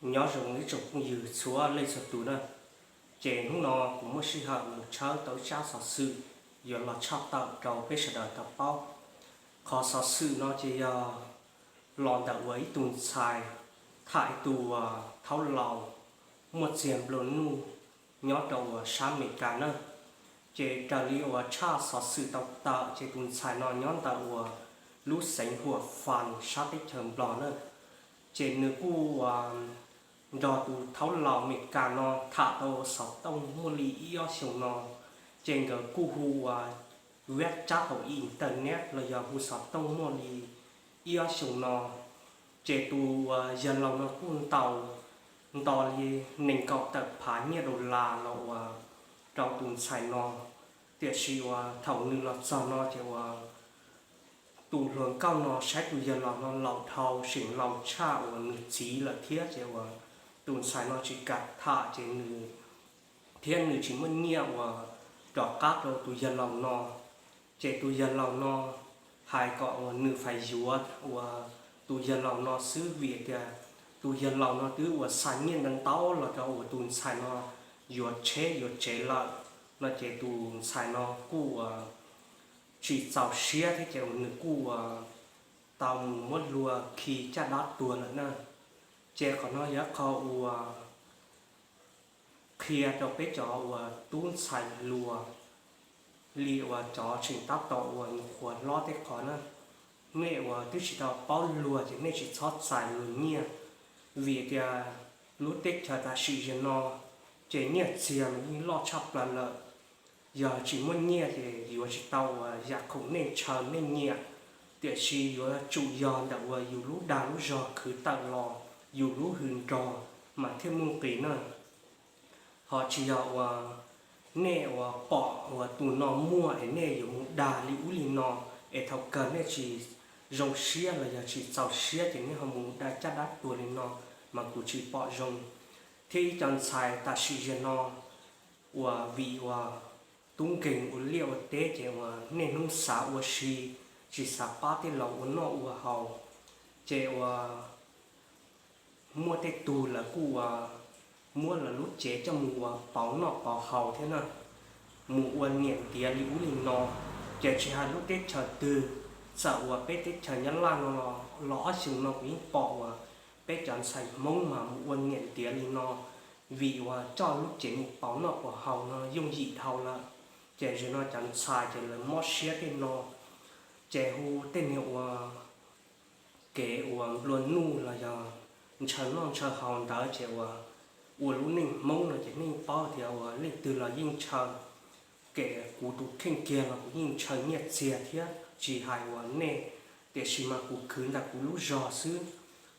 Nyob zoo ib tsoom phooj ywg txhua leej txhua tus na, ces hnub no kuv muaj sij hawm mus tshawb tau ib tsab xov xwm yuav los tshaj tawm rau peb sawv daws tau paub. Qhov xov xwm no ces yog los ntawm uas ib tug ntxhais tham ib tug thaub laus muaj txiag nplua nuj nyob rau uas sab Amelikas na. Ces raws li uas tshaj xov xwm tau tawm ces tus ntxhais no nyob ntawm uas lub xeev Huam Fas sab teb chaws Nplog na. Ces nws kuj nrog tus thaub laus Amelikas no tham tau xov tooj muaj li ib ob xyoos no, ces nkawd kuj hu uas veb tsab hauv internet los yog hu xov tooj muaj li ib ob xyoos no. Ces tus uas yawg laus no kuj ntaus nto li nees nkaum tawm phav nyiaj dollar los uas rau tus ntxhais no. Tiam sis uas thaum nws los txog no ces uas tus hluas nkauj no saib tus yawg laus no laus dhau, seem laus tshaj uas nws txiv lawm thiab ces uas tus ntxhais no tsis kam tham ces nws thiab nws tsis muaj nyiaj uas rov qab rau tus yawg laus no. Ces tus yawg laus no hais kom uas nws fais yuav uas tus yawg laus no xwb vim tias tus yawg laus no twb uas xa nyiaj ntau ntau los rau uas tus ntxhais no yuav tsheb yuav tsev lawm no ces tus ntxhais no kuj uas tsis txaus siab thiab ces uas nws kuj uas tau mus muab hlua khi caj dab tuag lawm na. Ces qhov no yog qhov uas qhia rau peb cov uas tub ntxhais hluas li uas cov tseem tab tom uas nyuam qhuav hlob tej qhov na, nej uas twb tsis tau paub luag ces nej tsis txhob txais luag nyiaj, vim tias lub teb chaws tam sim zaum no ces nyiaj txiag mas yeej loj tshaj plaws lawm. Yog tsis muaj nyiaj ces yuav tsis tau uas yam khoom nej ntshaw nej nyiam, tiam sis yuav tsum yog ntawm uas yus lub dag lub zog khwv tawm los, yus lub hws nrog mas thiaj muaj nqis na. Ho tsis yog uas nej uas pom uas tus no muaj es nej yuav mus dag li ub li no, es thaum kawg nej tsis zoo siab los yog tsis txaus siab ces nej ho mus dag caj dab tuag li no, mas kuv tsis pom zoo. Thiab ib co ntxhais tam sim zaum no uas vim uas tub nkeeg ua liaj ua teb ces uas niaj hnub xav ua si, tsis xav pab tej laus ua noj ua haus, ces uas muaj tej tug lawv kuj uas muab lawv lub cev coj mus uas pauv noj pauv haus thiab na, mus ua niam ntiav li ub li no. Ces tsis hais lub teb chaws twg, txawm uas peb teb chaws Nyab Laj no los ob xyoos no kuv yeej pom uas peb cov ntxhais Hmoob mas mus ua niam ntiav li no, vim uas coj lub cev mus pauv noj pauv haus no yooj yim dhau lawm. Ces zaum no cov ntxhais ces lawv mob siab tej no, ces hu tej niag uas kev uas nplua nuj los yog ntshaw noj ntshaw haus ntawd ces uas ua lub neej Hmoob no ces nej paub tias uas leej twg los yeej ntshaw. Kev kuv tus kheej kiag los kuv yeej ntshaw nyiaj txiag thiab tsis hais uas nej, tiam sis mas kuv khwv ntawm kuv lub zog xwb.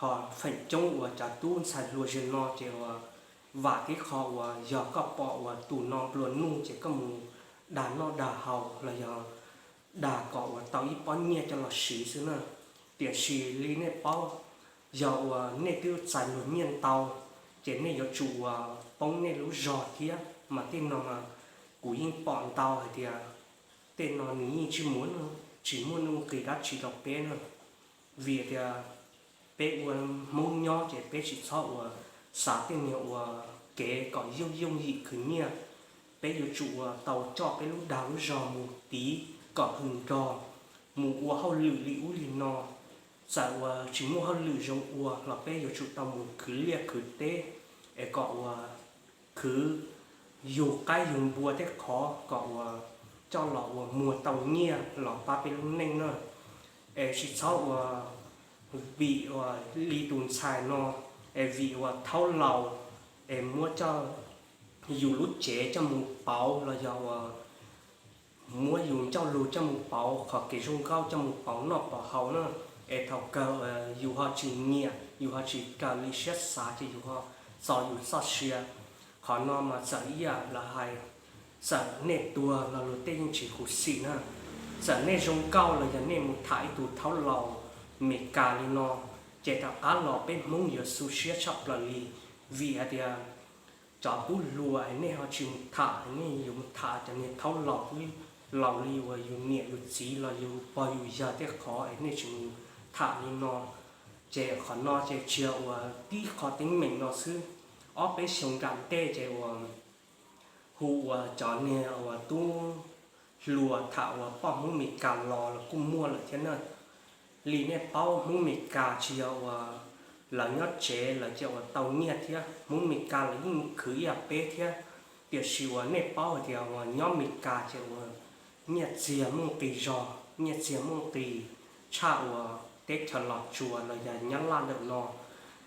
Ho feem coob uas cov tub ntxhais hluas zaum no ces uas vam tib qho uas yog koj pom uas tus no nplua nuj ces koj mus dag noj dag haus los yog dag kom uas tau ib pob nyiaj coj los siv xwb na. Tiam sis li nej paub, yog uas nej twb txais luag nyiaj ntau, ces nej yuav tsum uas poob nej lub zog thiab. Mas tej no mas kuv yeej pom ntau hais tias tej no nws yeej tsis muaj, tsis muaj nuj nqis dab tsi rau peb na. Vim tias peb ua Hmoob nyob ces peb tsis txhob uas xav tej niag uas kev kom yooj yooj yim khwv nyiaj. Peb yuav tsum uas tau coj peb lub dag lub zog mus tiv kom hws nrog, mus ua hauj lwm li ub li no. Txawm uas tsis muaj hauj lwm zoo ua los peb yuav tsum tau mus khwv liaj khwv teb es kom uas khwv yug qaib yug npua tej qhov kom uas coj los uas muag tau nyiaj los pab peb lub neej na. Es tsis txhob uas vim uas li tus ntxhais no, es vim uas thaub laus, es muab coj yus lub cev coj mus pauv los yog uas muab yus ncauj lus coj mus pauv qhov kev zoo nkauj coj mus pauv noj pauv haus na. Es thaum kawg yus ho tsis nyiam, yus ho tsis raws li siab xav ces yus ho txo yus txoj sia. Qhov no mas txawm ib yam lawv hais, txawm nej tuag los luag tej yeej tsis khuv xim na. Txawm nej zoo nkauj los yog nej mus tham ib tug thaub laus Meskas li no, ces tom qab los peb Hmoob yuav xu siab tshaj plaws li. Vim hais tias cov tub hluas nej ho tsis mus tham, nej yuav mus tham cov niag thaub laus twb laus li uas yus niam yus txiv los yus pog yus yawg tej qhov es nej tsis mus tham li no. Ces qhov no ces tsis yog uas tib qho teeb meem no xwb, ob peb xyoo nram ntej ces uas hu uas cov niag uas tub hluas tham uas poj Hmoob Mes Kas los los kuj muaj lawm thiab na. Li nej paub Hmoob Mes Kas tsis yog uas lawv nyob tsev lawv cia uas tau nyiaj thiab, Hmoob Mes Kas lawv yeej khwv ib yam peb thiab. Tiam sis uas nej paub hais tias uas nyob Mes Kas ces uas nyiaj txiag muaj nqis zog, nyiaj txiag muaj nqis tshaj uas teb chaws Los Tsuas los yog Nyab Laj ntawm no,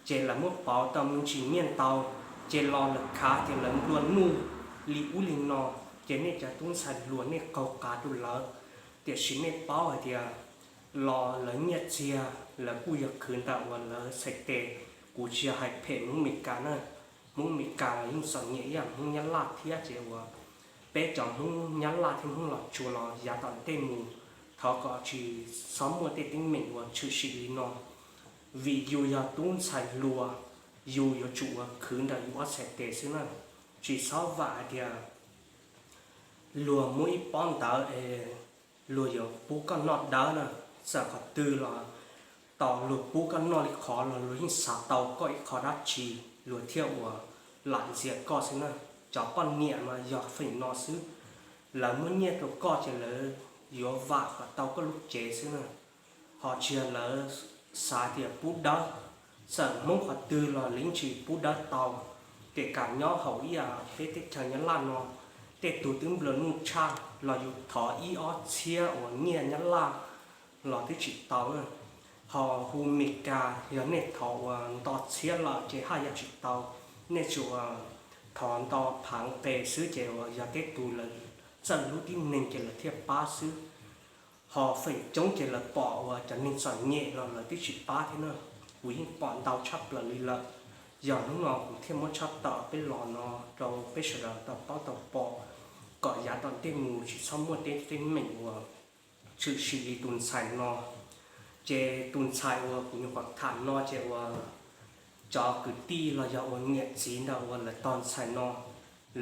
ces lawv muab pauv tau me ntsis nyiaj ntau, ces los lawv khav tias lawv nplua nuj li ub li no, ces nej cov tub ntxhais hluas nej qaug qav rau lawv. Tiam sis nej paub hais tias los lawv nyiaj txiag lawv kuj yog khwv ntawm uas lawv txhais tes. Kuv tsis yog hais phem Hmoob Mes Kas na, Hmoob Mes Kas los yeej txom nyem ib yam Hmoob Nyab Laj thiab, ces uas peb cov Hmoob Nyab Laj thiab Hmoob Los Tsuas los yav tom ntej mus thov kom tsis txhob muaj tej teeb meem uas tshwm sim li no, vim yus yog tub ntxhais hluas, yus yuav tsum uas khwv ntawm yus ob txhais tes xwb na. Tsis txhob vam hais tias luag muab ib pob ntawv es luag yuav pub koj noj dawb na, txawm qhov twg los tau, luag pub koj noj li qhov los luag yeej xav tau koj ib qho dab tsi, luag thiaj uas lam ntxias koj xwb na. Cov poj niam mas yog feem no xwb, lawv muab nyiaj rau koj ces lawv yuav vam kom tau koj lub cev xwb na. Ho tsis yog lawv xav tias pub dawb, txawm Hmoob qhov twg los lawv yeej tsis pub dawb tau. Kể cả nyob hauv ib yam peb teb chaws Nyab Laj no, tej tug twb nplua nuj tshaj los yus thov ib ob txhiab uas nyiaj Nyab Laj los twb tsis tau na. Ho hu Mes Kas yog nej thov uas nto txhiab lawm ces haj yam tsis tau, nej tsuas thov nto phav nqe xwb ces uas yog tej tug lawv txawj hlub tib neeg ces lawv thiaj pab xwb. Ho feem coob ces lawv pom uas cov neeg txom nyem los lawv twb tsis pab thiab na. Kuv yeej pom ntau tshaj plaws li lawm, yog hnub no kuv thiaj muab tshaj tawm peb los no rau peb sawv daws tau paub tau pom, kom yav tom ntej mus tsis txhob muaj tej teeb meem uas tshwm sim li tus ntxhais no. Ces tus ntxhais uas kuv nyuam qhuav tham no ces uas cov kwv tij los yog uas niam txiv ntawm uas lawv tog ntxhais no,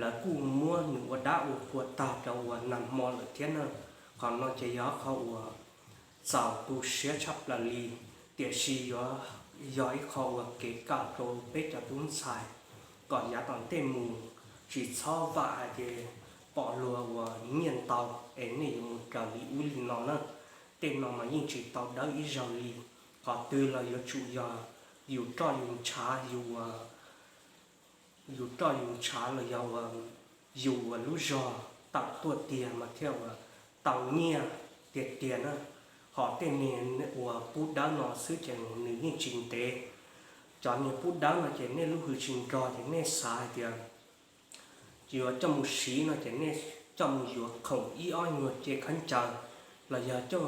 lawv kuj muab nws ua dab ua qhua tag rau uas nag hmo lawm thiab na. Qhov no ces yog qhov uas txaus tu siab tshaj plaws li, tiam sis yuav yog ib qho uas kev kawm rau peb cov tub ntxhais, kom yav tom ntej mus tsis txhob vam hais tias pom luag uas nyiaj ntau es nej yuav mus raws li ub li no na. Tej no mas yeej tsis tau dawb ib zaug li. Qhov twg los yuav tsum yog yus roj yus ntshav, yus roj yus ntshav los yog uas yus uas lub zog tawm tuaj tiag mas thiaj uas tau nyiaj tiag tiag na. Ho tej niag uas pub dawb no xwb ces nws yeej tsis ntev. Cov niag pub dawb no ces nej lub hws tsis nrog ces nej xav hais tias yuav coj mus siv no ces nej coj mus yuav khoom ib ob nyuag ce khaub ncaws, los yog coj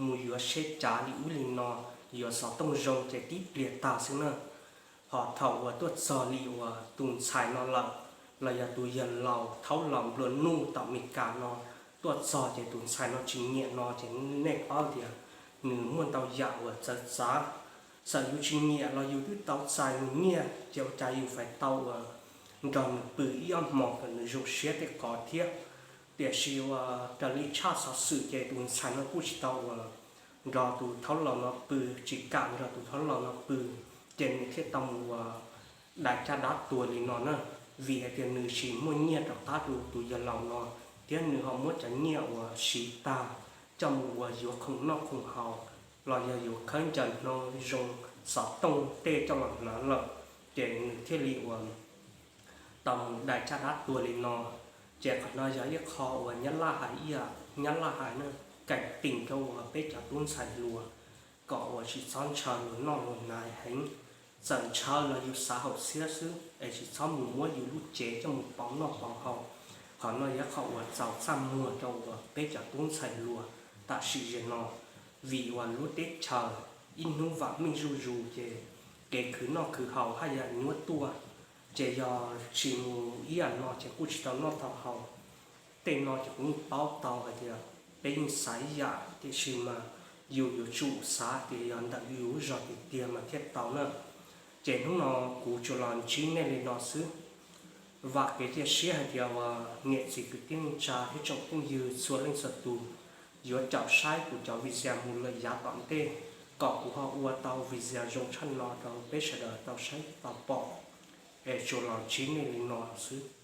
mus yuav seb cav li ub li no, yuav xov tooj zoo ces tib pliag tag xwb na. Ho thaum uas tuaj txog li uas tus ntxhais no lawm, los yog tus yawg laus thaub laus nplua nuj tom Mes Kas no tuaj txog ces tus ntxhais no tsis nyiam no ces nej paub tias nws muaj ntau yam uas txawv txav. Txawm yus tsis nyiam los yus twb tau txais nws nyiaj ces ua cas yus feem tau uas nrog nws pw ib ob hmos kom nws zoo siab tej qhov thiab. Tiam sis uas raws li tshaj xov xwm ces tus ntxhais no kuj tsis tau uas nrog tus thaub laus no pw, tsis kam nrog tus thaub laus no pw, ces nws thiaj tau mus uas dai caj dab tuag li no na. Vim hais tias nws tsis muaj nyiaj rov qab rau tus yawg laus no, thiab nws ho muab cov nyiaj uas siv tag coj mus uas yuav khoom noj khoom haus, los yog yuav khaub ncaws hno zoo, xov tooj tej coj los hnav lawm, ces nws thiaj li uas tau mus dai caj dab tuag li no. Ces qhov no yog ib qho uas Nyab Laj hais, ib yam Nyab Laj hais na, cảnh tỉnh rau uas peb cov tub ntxhais hluas kom uas tsis txhob ntshaw luag noj luag hnav heev. Txawm ntshaw los yus xav haum siab xwb es tsis txhob mus muab yus lub cev coj mus pauv noj pauv haus. Qhov no yog qhov uas txaus txaj muag rau uas peb cov tub ntxhais hluas tam sim zaum no, vim uas lub teb chaws ib hnub vam meej zuj zus ces kev khwv noj khwv haus haj yam nyuaj tuaj. Ces yog tsis mus ib yam no ces kuj tsis tau noj tau haus. Tej no ces kuv yeej paub tau hais tias peb yeej xav ib yam, tiam sis mas yus yuav tsum xav tias yog ntawm yus lub zog tiag tiag mas thiaj tau na. Ces hnub no kuv tsuas los ntsib nej li no xwb. Vam kev cia siab hais tias uas niam txiv kwv tij neej tsa thiab tsoom phooj ywg txhua leej txhua tus yuav caum saib kuv cov video mus lawm yav tom ntej. Kom kuv ho ua tau video zoo tshaj no rau peb sawv daws tau saib tau pom, es tsuas los ntsib nej li no xwb.